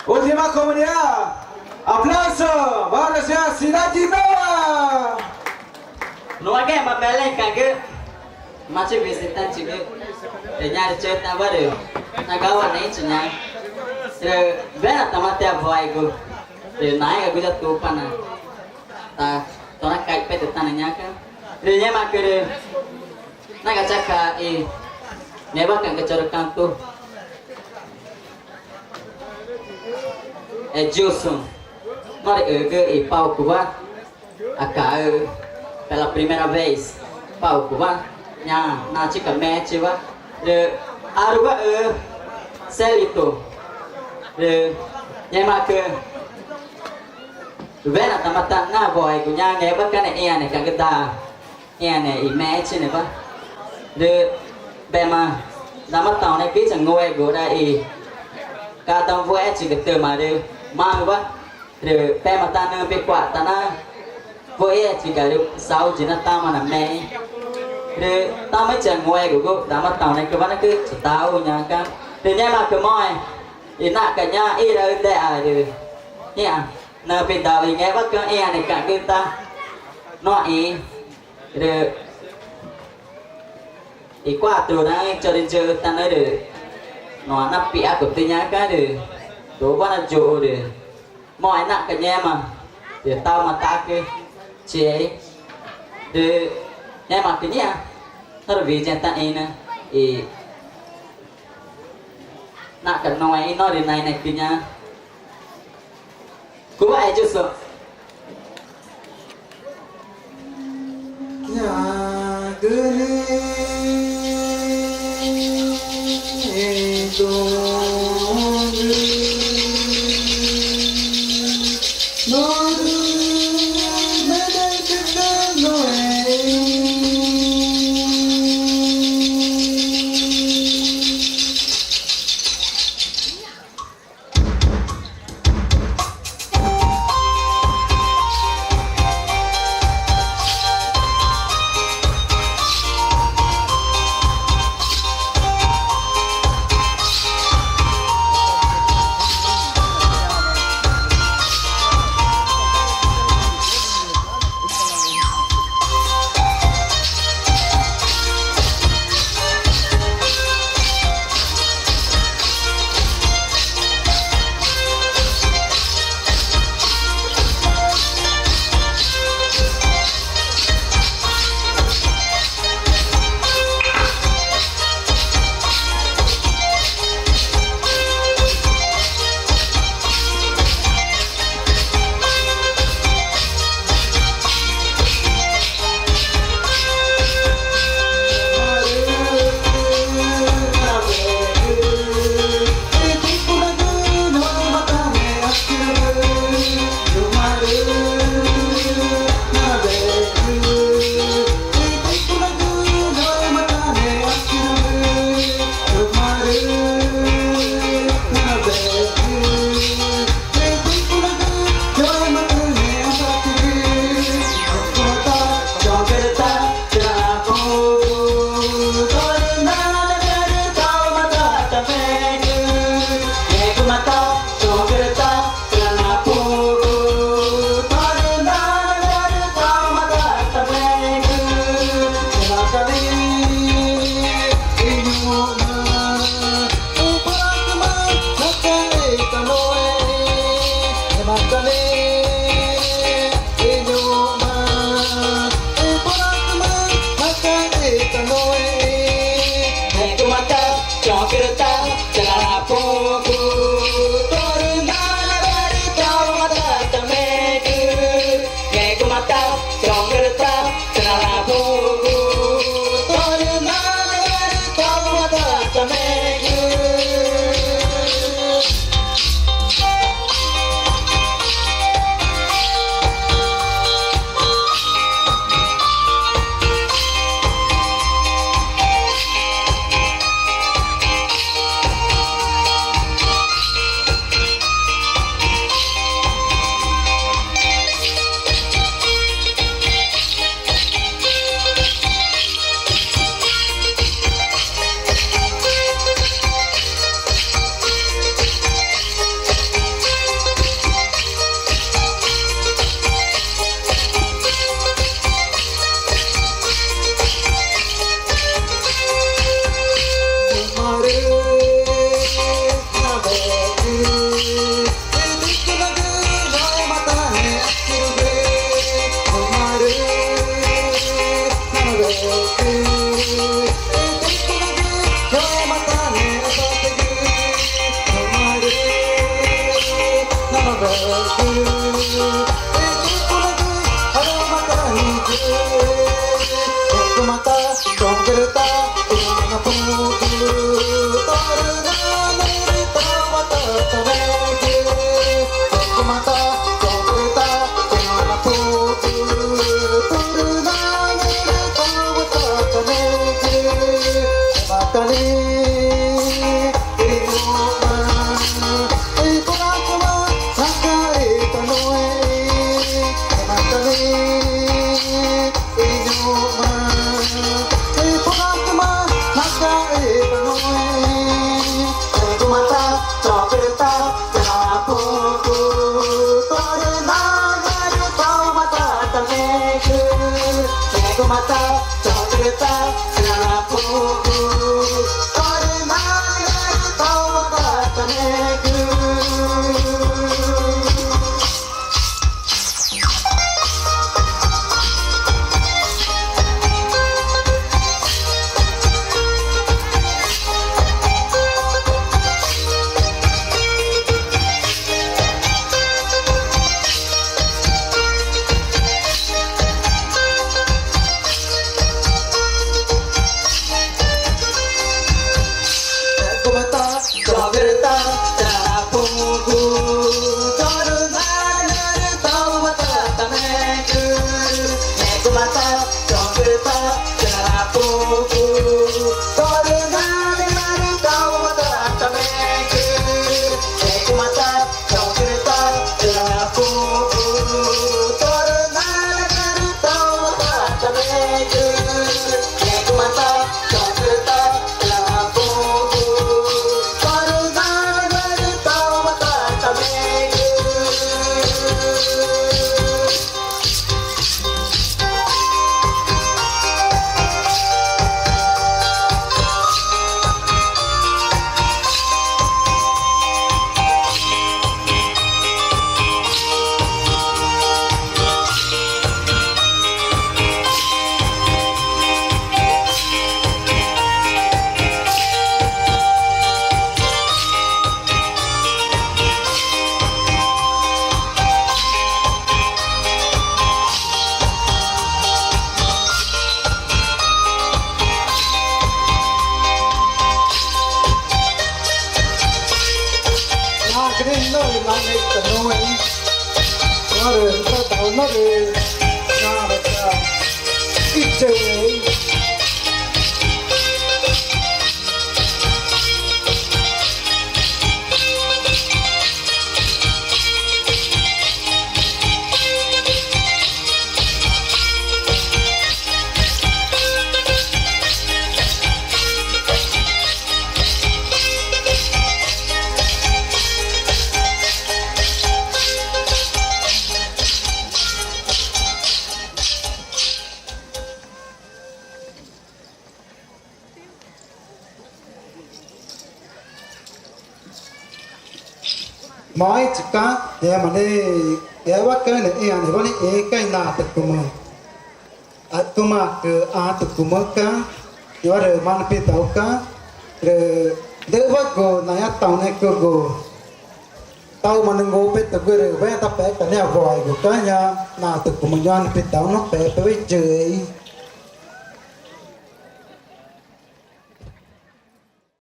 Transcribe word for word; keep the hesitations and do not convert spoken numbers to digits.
Última comunidad. Aplauso. Vamos a Cidade Nova. Nuã ngẽma Belémcagü, machi visitantecigü, rü ñaã rü chütawa rü nagawa nixĩ ñaã. Rü wenaxãma tixa wüxigu, rü naégagu ya Tupana ta torü caipetü tá nixĩ ñaca. Rü ngẽmaãcü rü naga chaca i ngẽwacügü chorü canto Edilson, norü ügü i palcowa, acaxü̃ pela primeira vez palcowa, ñaã nachica mechiwa, rü aruü̃ Celito, rü ngẽmaãcü wenaxãma tá na wüxigu ñaã ngẽwacügü ĩãnecagü daa ĩãne i mechinewa. Rü bema dama tãũnecü icha ngúegura i cada um wüxichigü tüma rü maü̃wa. Rü pema tá nüxü̃ pexü̃ cua̱x tá na wüxichiga rü saúde na tama namexü̃. Rü tama icha ngúegugu dama tãũnecüwa na cüchataxuxü̃ ñaca. Rü ngẽmaãcü moxẽ i naxca̱x ñaã íraüdexa rü ñaã nüxü̃ pexü̃ daa i ngẽwacügü ĩãnecagü tá noxĩ. Rü i cuatro uraü̃xü̃ chorü yüxü̃ tá na rü nuã na pixacutü ñaca rü duü̃xü̃wa nayuxu rü moxẽ naxca̱x ngẽma rü taxuma tacü chixexü̃. Rü ngẽmaãcü ñaã norü wüxi tá ĩnü i naxca̱x nuẽxü̃ norü nainecü ñaã. Cuwa Edilson. Nagre norü, nagre norü, nagre norü, nagre norü. Moxẽchi ca, ngẽma nüxü̃ ngẽwaca̱x nüxĩã nüxü̃ ĩcai natücumü, atcümaãcü ãtücumüxü̃ca̱x, ñuxãcü rü marü nüxü̃ pidauxü̃ca̱x, rü düxwagu nayataunecügu taxuü̃ma nüxü̃ ngupetügu rü wena tá peca nixĩ i wayuguca̱x, ñaa natücumü ñuxãcü nüxü̃ pidauxü̃, nüxü̃ pepewa iyui.